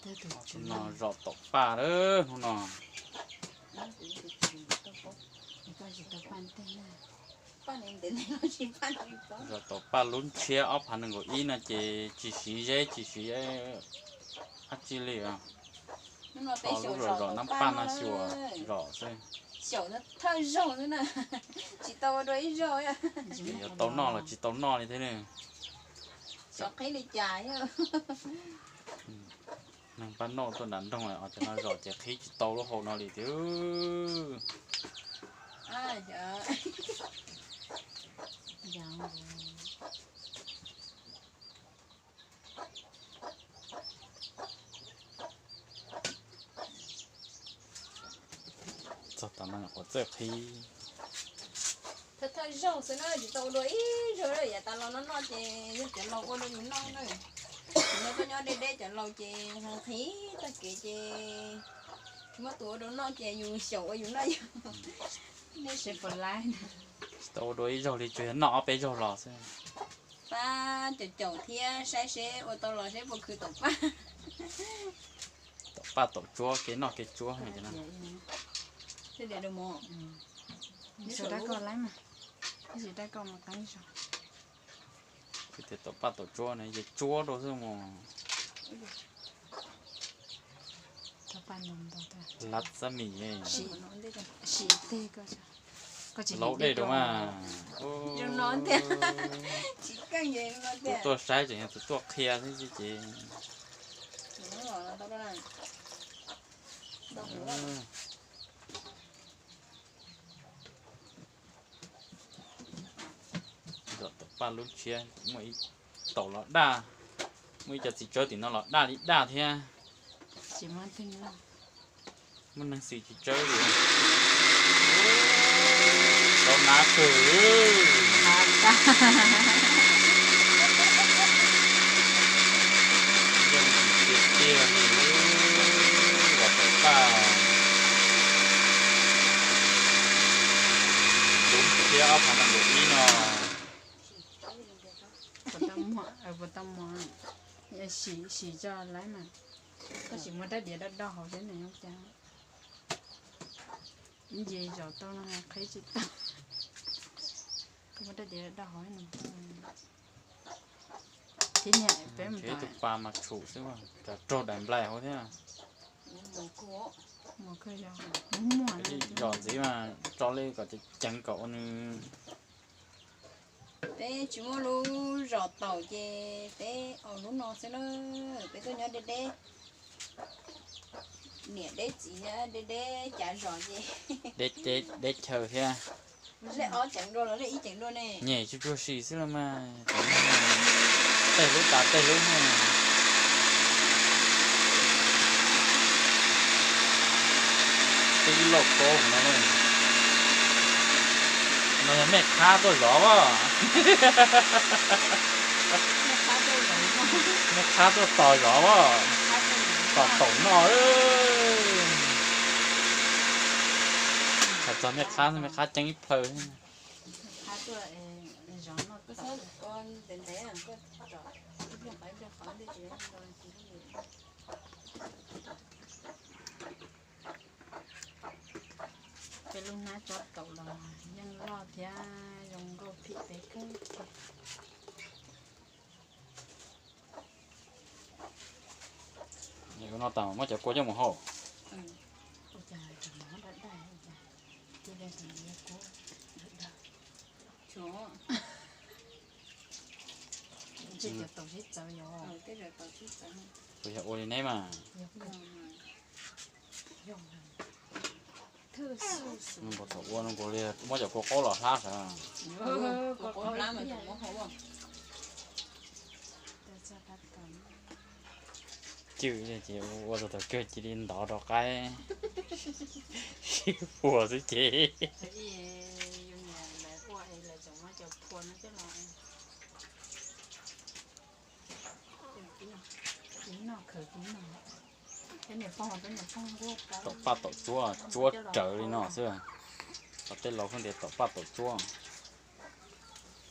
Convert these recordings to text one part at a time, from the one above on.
Hnub no zom taum paj lawm hnub no. Zom taum paj lub ntshiab ob phav nees nkaum ib no ces tsis siv zeb tsis siv dab tsi li. Tho lub zom zom nab paj no xyuas zom xwb. Xyaum thawj zaug xwb na, tsis tau ua dua ib zaug. Yuav tau noj los tsis tau noj li thiab ne. Xyov qhib li cas. Neeg pab noj tuaj nram nroog os, cov no zom ces qhib tsis tau lub hau no li tiag. Txog tom no nyuam qhuav txawj qhib. Thawj thawj zaug xwb na, tsis tau ua dua ib zaug. Yav tas los no noj ces yog cov laus ua rau yus noj na. Yus no tuaj nyob deb deb cov laus ces qhib tag kev ces tsis muaj tus ua rau noj ces yus xyaum ua yus noj yus. Nej seb puas laib. Tsis tau ua dua ib zaug li, tsuas yog noj ob peb zaug los xwb. Pab caum caum thiab saib seb ua tau los seb puas khwv taum paj. Taum paj taum tsuab, kev noj kev tsuab. Tias taum paj taum tsuab ne, ces tsuab rau xwb mus. Lab xab mis, laub dej rau mas. Tus tuaj saib tseem yog tus tuaj qhia xwb ces. Zom taum paj lub ntshiab, muaj ib taum los daj, muaj ib co txiv tsawb tim no los daj li daj thiab. Muaj neeg xwm tsis tsawb li. Rau nab kawg. Yeej tiag tiag li, zom taum paj lub ntshiab ob phav nees nkaum ib no. Puas tau muag, puas tau muag, sim sim tso laib mas. Koj sim muab rab diav do do hauv seb nws zoo cas. Nce zom tau no qhib tsis tau. Koj muab rab diav do do hauv no. Thiab niag peb mus ib tug pas mas tshum xwb, raug daim nplai hauv thiab. Zom ntxiv mas tso li kom ceev kom ua nws. Peb tsis muaj lub zom taum ces peb ua lub no xwb na. Peb tuaj nyob deb deb, niam deb txiv deb deb cav zom ces deb chaw thiab. Lej ob ceev dua los lej ib ceev dua ne. Nyem tsuj tsuag si xwb los mas, tej lub tas tej lub. Twb ib lauj kaub no. No yog mej qhab tuaj zov as. Mej qhab tuaj tos zov as. Tos taum noj. Thaum txog mej qhab, mej qhab ceeb ib plhaw. Peb lub hnab tsob taum los yeej loj thiab zoo nkauj phim peb kawg. Ua no tas muab cov kua coj mus hau. Kuv yog ua li neb mas. Nkaus thaum ua no nkaus li muab cov kua qaub los hlab sav. Cwj ces ua tau thaum kawg cia li ntov rau qaib sib puas xwb ces. Taum paj taum tsuab, tsuab rawv li no xwb. Cov tej laus pheej tias taum paj taum tsuab.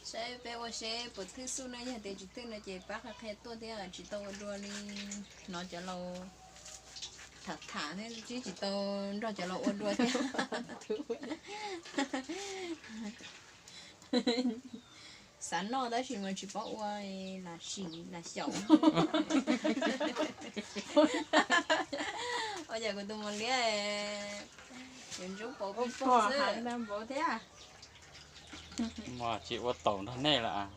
Saib peb ua seb puas thwj xu no, yog tias tsis thwj no ces pab qhia qhia tuaj thiab, tsis tau ua dua li. Hnov cov laus Tham tham thiab twb tsis tau nrog cov los ua dua thiab. Xav noj tab sis mas tsis paub ua, lam sim lam xyaum. Ua cas kuv tus mos liab yuav ntsub pov pog xwb npaum thiab. Mas tsis ua taum nrog nej lawm.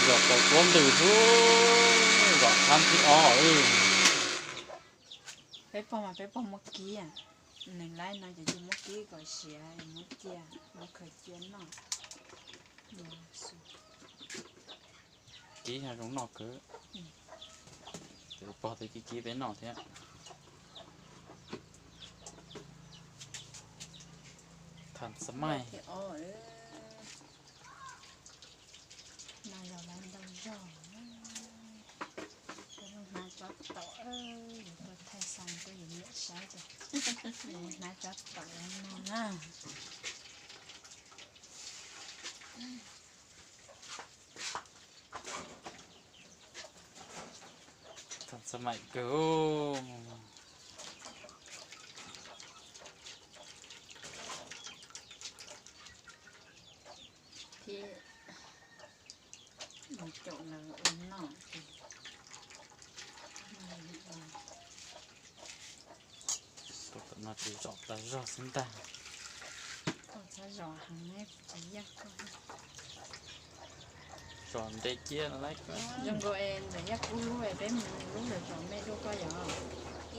Yog tau tuab ntws xwb, zom thab thib ob. Peb pog mas peb pog muab kib, neeg laib no ces cia muab kib kom siav, muab cia, muab khaws cia noj. Kib zoo noj kawg. Ces pog twb kib kib peb noj thiab. Tham xab maij. No yog lawv ntau zog, lawv hnav tsob taum, yuav tuaj thaij xov tuaj yus niam saib ces lawv hnav tsob taum no na. Tham xab maij kawg. Thiab mus caum lawv ua noj ces no tsis zom tas zog xwb ntag. Zom ntev cia lawm. Zoo nkaus es ntxawm Yaj Kub lub es peb mus lub ntawd zom me dua koj yom.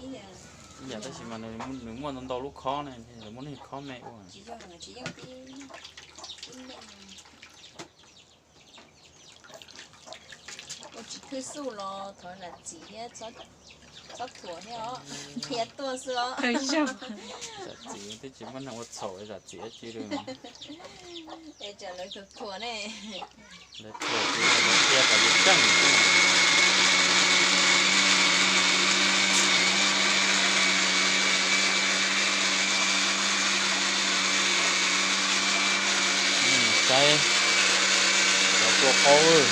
Ib yam tab sis mas nws muaj ntau ntau lub khob ne, muab nws khob me ua. Ua tsis thwj xu los thov zam txim thiab, txhob thuam thiab os, qhia tuaj xwb os. Zam txim twb tsis muaj neeg ua txhaum zam txim dab tsi li. Es tsam lawv thuam thuam ne. Lawv thuam ces lawv qhia kom yus keej. Saib cov kua qaub,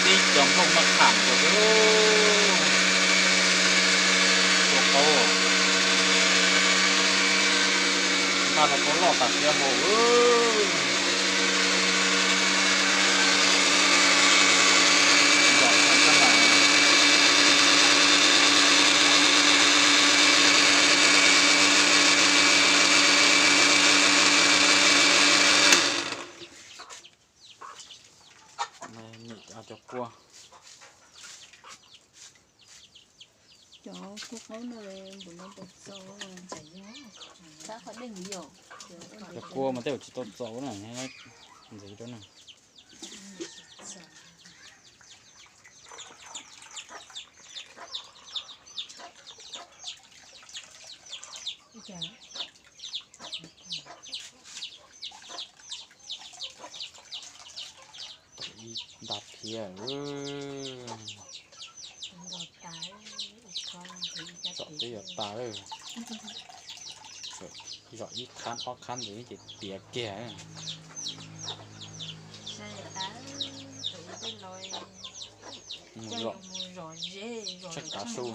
tib cov nplooj maj kham rau kua qaub. Npaj los tau loj tas siab hauv. Nyem cov kua. Cov kua qaub no npum no tau txaus, tsam yog tab qhov dej ntxiv yom. Cov kua mas tej zaum tsis tau txaus na, ntxiv rau na. Nta thiab. Zom twb yuav tas, zom ib khab ob khab ntxiv ces tiav kiag. Mus zom, tsheej tav su.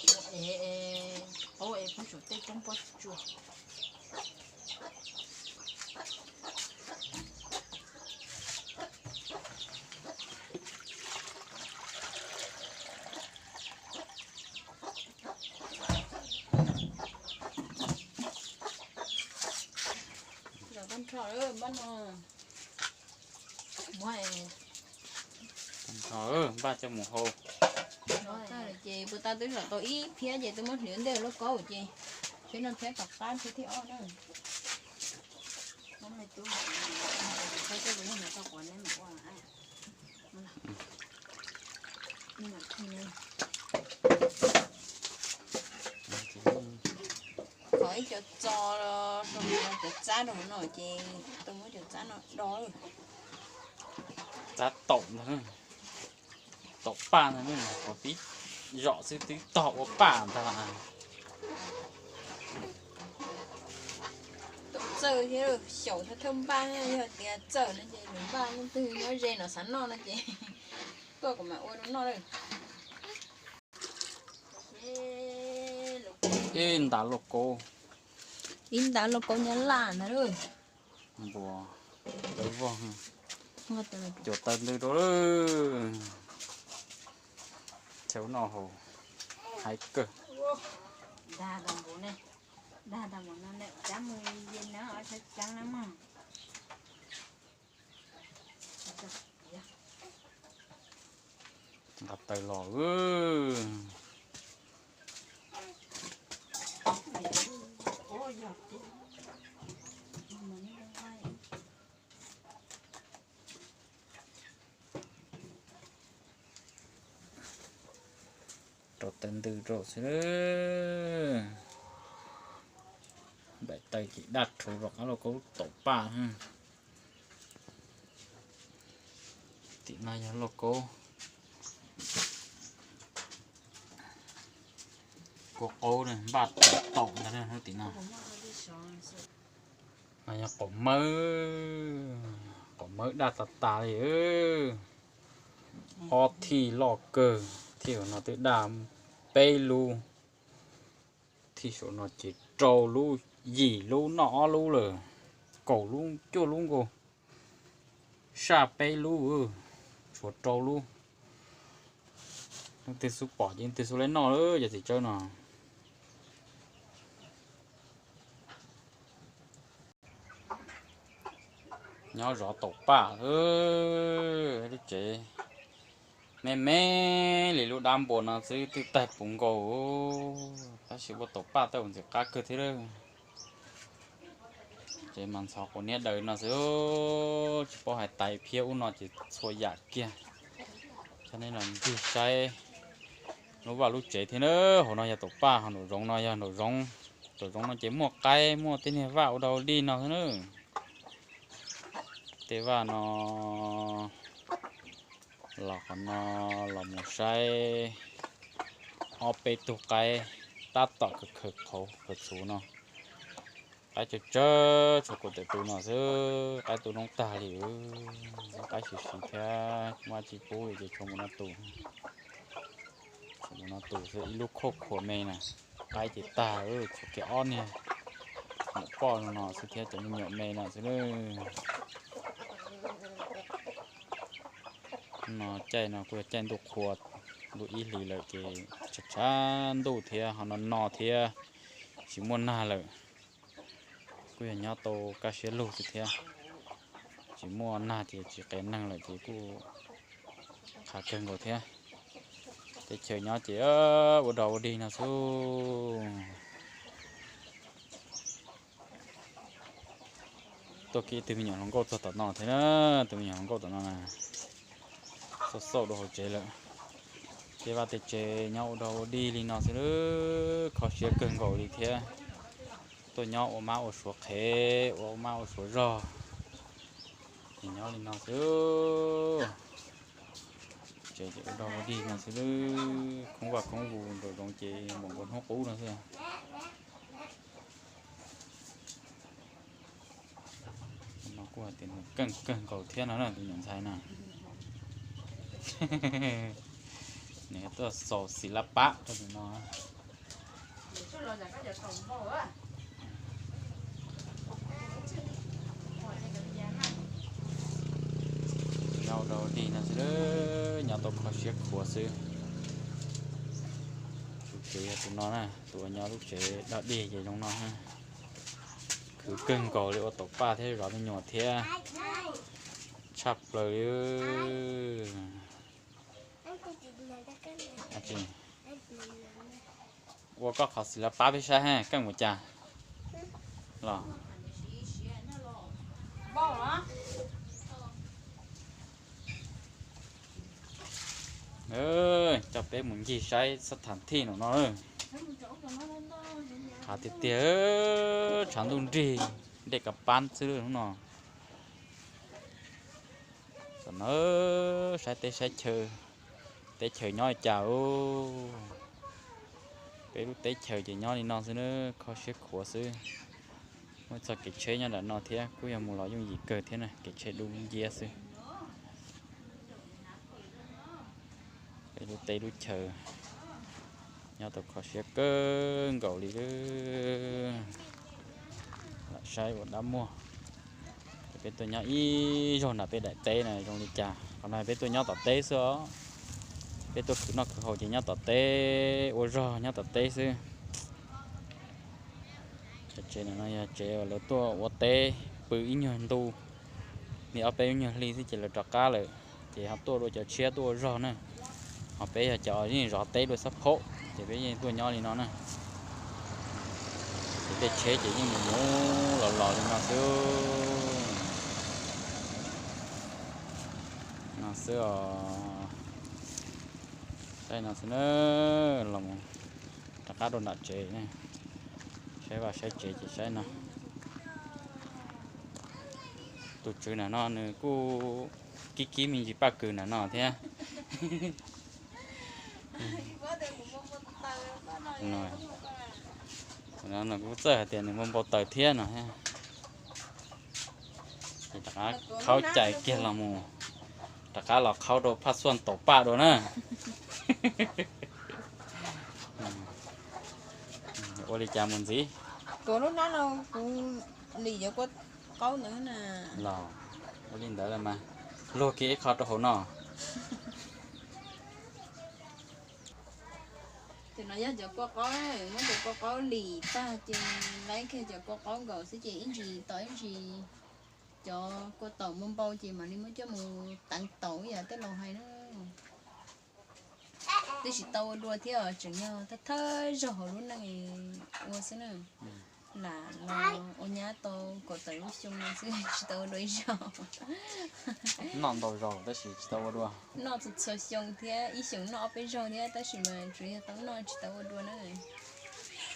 Ua es, ua es peb tsum tej roob pob tsuas. Zom tag nrho lawm npaj no. Muab npaj coj mus hau. Ces puas tas twb zom tau ib phiab ces twb muab hliv ua ntej lub kaub ces phiab no thiab tom qab thiab thib ob na. Kho ib co txo rau cov txab rau hauv no ces tau muab cov txab no do. Txab taum ntag, taum paj ntag, qhov pib zom xwb twb tog ua paj ntag. Taum Txawj thiab, xyaum thiab thawj npaj, yog tias txawj no ces lwm npaj leej twg nyob ze no xav noj no ces tuaj kuv mam ua rau noj lawm. Ib nta lauj kaub, ib nta lauj kaub nyab laj ntag lauj. Npua tawv vog, cuam taws ntws rau lawm. Chaw noj haus, haib kawg. Nqa taws los. Rau taws ntws rau xwb. Nplaim taws ces daj rhuv rau qab lauj kaub taum paj. Tim no yog lauj kaub kua qaub npaj taum ntag tim no. No yog qaum mawb, qaum mawb daj tas tas li. Ob thij loj kawg, thij no twb daj peb lub, thij saum no ces rau lub, yim lub noj ob lub lawm, kaum lub cuaj lub nkaus, saj peb lub, tshuav rau lub. Leej twg xub pom ces leej twg xub leb noj lawm yog txiv tsawb no. Nyob zov taum paj, lub tsev me me li lub dab npua no xwb twb tag puv nkaus, tab sis ua taum paj tej ntxim qab kawg thiab. Tsev mas ntxhov quav niab daws no xwb, tsis paub hais tais phiab ub no ces txhua yam kiag. Coj nej los ncig saib lub vaj lub tsev thiab na. Hauv no yog taum paj, ho nraum zoov no yog nraum zoov. Nraum zoov no ces muaj qaib, muaj tej niag vaj ua dog ua dig no xwb na. Tej vaj no los qhov no los mus saib ob peb tug qaib tab tom khaws khaws qhauv khaws txhuv no. Qaib tsawg tsawg tshuav kuv tus no xwb, qaib tu noob tag li. Qaib siv siv thiab muaj tsis pub ces tshuav mus no tus, tshuav mus no tus xwb, ib lub khauj khuam me na. Qaib ces tag, tshuav kiag ob niag nyuam poj no xwb thiab cov me nyuam me no xwb. No caij no kuj yog caij ntuj qhua, ntuj ib hlis lawm ces tshav tshav ntuj thiab ho no no thiab, tsis muaj nag lawm. Kuj yog nyob tau kaj siab lug xwb thiab, tsis muaj nag ces tsis qias neeg lawm ces kuj qhav kawg nkaus thiab. Teb chaws nyob ces ua dog ua dig no xwb. Tuaj kiag ib tug me nyuam hluas nkauj txog tom no thiab na, tus me nyuam hluas nkauj tom no na, xauj xauj dua hauv tsev lawm. Tej vaj tej tsev nyob ua dog ua dig li no xwb, kho siab kawg nkaus li thiab. Tuaj nyob ua mab ua suav qhev, ua mab ua suav zog, ces nyob li no xwb. Tsev ces ua dog ua dig no xwb, khoob vaj khoob vus nraum zoov ces npaum nkaus hnub qub no xwb. No kuj hais tias nws keej kawg nkaus thiab no na tus nyuam ntxhais no. Nws tuaj xaus xis lab pab rau tus no. Nyob ua dog ua dig no xwb, nyob tau kho siab khuav xwb. Tus tsev yog tus no na, tus uas nyob lub tsev dog dig ces zoo no. Khwv kawg nkaus li, ua taum paj thiab zov me nyuam thiab, tshaj plaws li. Ua koj qhov xis lab pab peb saib keej ua cas los. Coj peb mus ncig saib xab tham thij no no. Qhav tiag tiag, tshav ntuj nrig, dej kav pab xwb hnub no. Tam no saib teb saib chaw, teb chaws nyob li cas. Peb lub teb chaws ces nyob li no xwb na, kho siab khuav xwb. Muaj txoj kev tsheb nyob nram no thiab, kuj yog mus los yooj yim kawg thiab na, kev tsheb dub nciab xwb. Peb lub teb lub chaw nyob tau kho siab kawg nkaus li. Lam saib ua dab muag. Ces peb tuaj nyob ib zaug nram peb daim teb na zoo li cas. Qhov no peb tuaj nyob tom teb xwb os. Peb tuaj khwv noj khwv haus ces nyob tom teb, ua zog nyob tom teb xwb. Tsev no yog tsev uas lawv tuaj ua teb pw ib nyuag ntu, li ob peb nyuag hli xwb ces lawv rov qab lawm. Ces ho tuaj dua cov tshiab tuaj ua zog na. Ho peb yog cov yeej zov teb dua xab phaum ces peb yeej tuaj nyob li no na. Ces tej tsheb ces yeej mus mus los los li no xwb. No xwb os. Saib no xwb na, los rov qab rau nram tsev ne. Saib vaj saib tsev ces saib no. Tus tswv nram no nws kuj kib kib me ntsis paj kws nram no thiab. Kuv txawj hais tias nws muaj npau taws thiab no thiab. Ces rov qab khaub cai kiag los mus, rov qab los khaub rau phaj xuaj taum paj dua na. Ua li cas mus ntxiv? Tuav lub hnab no kuv lim cov kua qaub ntawd na. Los ua li ntawd mas luag kiag ib qho rau hauv no. Ces no yog cov kua qaub, muab cov kua qaub lim tag ces laib kiag cov kua qaub nkaus xwb ces ib ntsis tos ib ntsis cov kua taum mus npau ces mam li muab coj mus teev taum ib yam tej laus hais na. Twb tsis tau ua dua thiab, tseem yog thawj thawj zaug hauv lub neej ua xwb na. Lam los ua nyab tau kaum tawm lub xyoo no xwb tsis tau ua dua ib zaug. Noj ntau zaus tab sis tsis tau ua dua. Noj txhua txhua xyoo thiab, ib xyoos noj ob peb zaug thiab tab sis mas tsuas yog tau noj tsis tau ua dua na.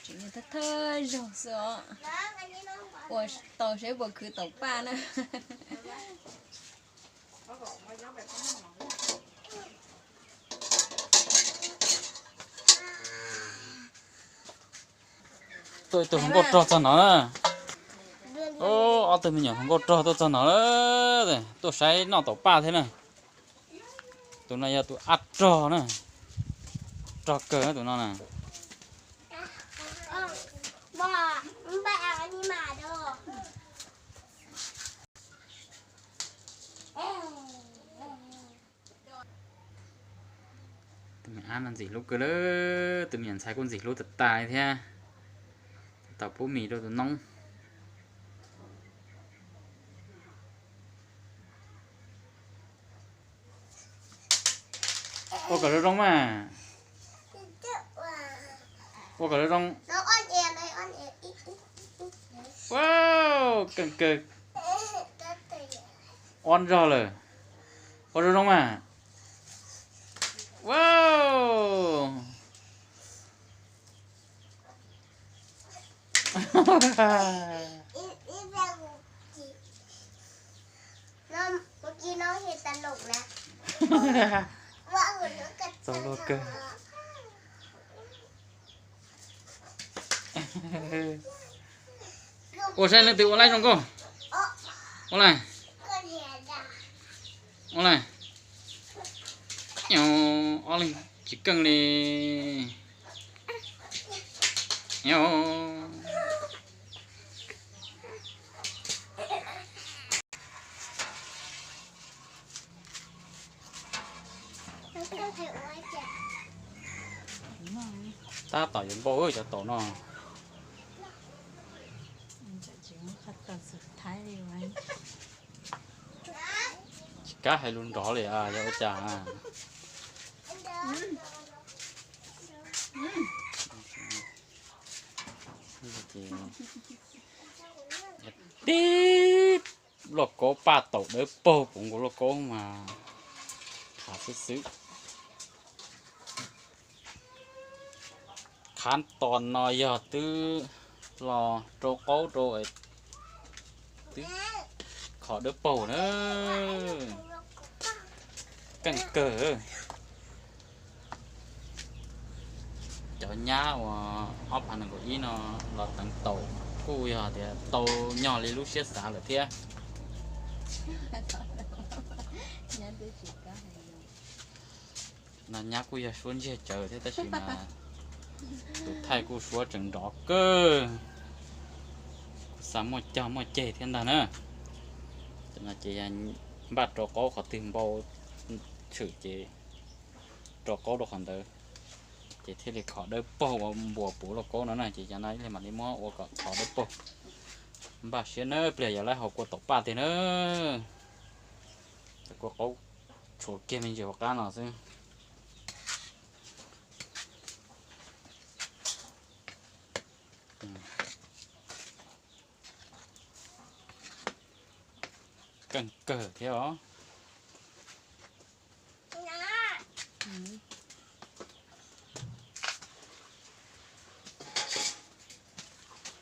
Tseem yog thawj thawj zaug xwb os. Ua tau saib puas khwv taum paj na. Tuaj ib tug hluas nkauj rog txog no na. Ob tug me nyuam hluas nkauj rog tuaj txog no, tuaj saib noj taum paj thiab na. Tus no yog tus ab rog na, rog kawg na tus no na. Tus me ab no ntxim hlub kawg lawm, tus me nyuam ntxhais kuj ntxim hlub tas tas li thiab. Tau pub mis rau tus noob. Ua kom zoo zoo mas. Ua kom zoo zoo. Wow, keej kawg. Ob zog lawm. Ua zoo zoo mas. Wow. Txaus luag kawg. Ua saib leej twg ua laib zoo nkauj. Ua laib. Ua laib. Ob leeg tsis keej li. Tab tom yuav npau cov taum no. Tsis kav hais lus nrov li yog ua cas. Tib lauj kaub paj taum dawb paug, kuv nkaus lauj kaub mas khav xwb xwb. Khav tos no yog twb los rau qaub rau, twb kho dawb paug na. Keej kawg. Cov nyab uas ob phav nees nkaum ib no los teev taum, Kuj yog tias tau nyog li lub siab xav lawm thiab. No nyab kuj yog suab ntsiag tsawv thiab tab sis mas tus thaij kuj suab tseem nrov kawg, kuj xav muaj cog muaj ceg thiab ntag na. Ces no ces npaj rau qaub qhov twg npau tshwm ces rau qaub rau qhov ntawd, ces thiaj li khov dawb paug ua npuas puv lauj kaub no na. Ces cov no ib leeg mam li muab ua kom khov dawb paug. Npaj siab na, pliag yog lawv haus kua taum paj tiag na. Cov kua qaub tshuav kiag me ntsis hauv qab no xwb. Keej kawg thiab os.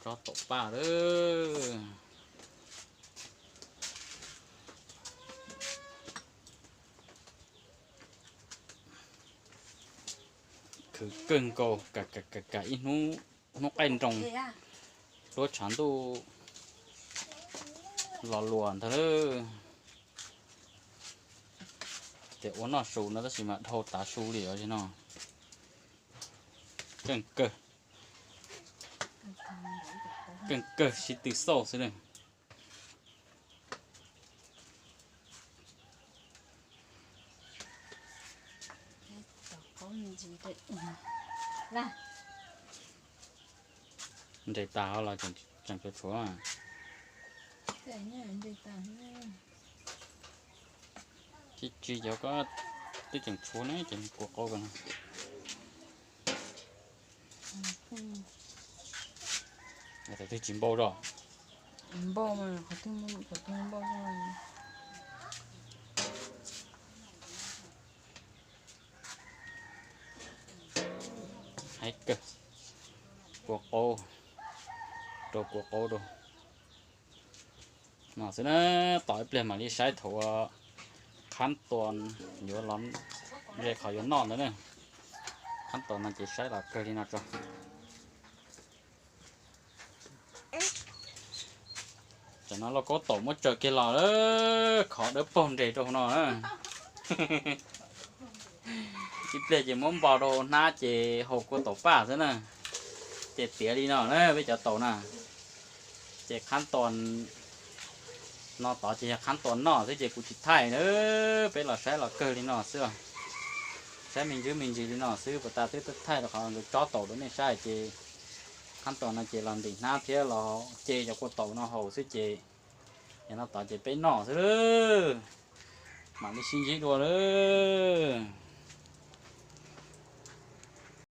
Tsob taum paj lawm. Khwv kawg nkaus, kam kam kam ib hnub, hnub qaij nroos, duab tshav ntuj los luas ntag lawm. Tias ua noj su no tab sis mas dhau tav su li os no. Keej kawg, keej kawg sib tw xauj xwb na. Nres tas los tseem tshuav tshuav. Tsis tsis yog koj twb tseem tshuav ne, ces kua qaub ko no. Twb tsis npau zog. Npau mas qhov twg npau zog. Haib kawg, kua qaub, rau kua qaub rau. No xwb na, tos ib pliag mam li saib thaum khab tua yuav los ze qhov yuav noj ntawd na. Khab tua no ces saib los kawg li no tso. Tam no lauj kaub taum muab tsaws kiag los, khov dawb paug nres rau hauv no na. Ib pliag ces muab npo rau hnab ces haus kua taum paj xwb na. Ces tiav li no na peb cov taum na. Ces khab tua no tod ces yog khab tua noj xwb ces kuv tsis thaij na. Peb los saib los kawg li no xwb. Saib me ntsis me ntsis li no xwb, puas tas twb thaij rau qhov nkawd tsob taum rau nej saib ces khab tua no ces los ntim hnab thiab los ce cov kua taum no haus xwb ces yog no tod ces peb noj xwb. Mam li sib ntsib dua lawm.